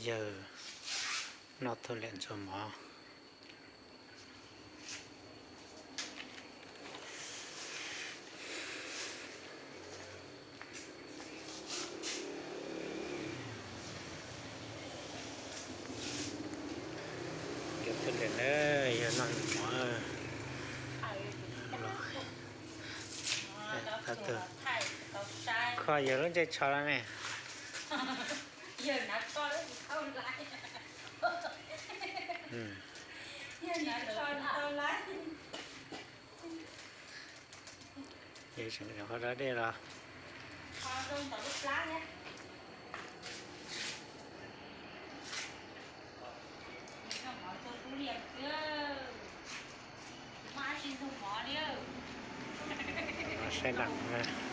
Yawg noj tug liam ntxuag mov. Yawg tug liam na, yawg noj mov. Kho yawg lub ntsej tsho no ne. Yawg tseem qhov dab dej los. Saib dam.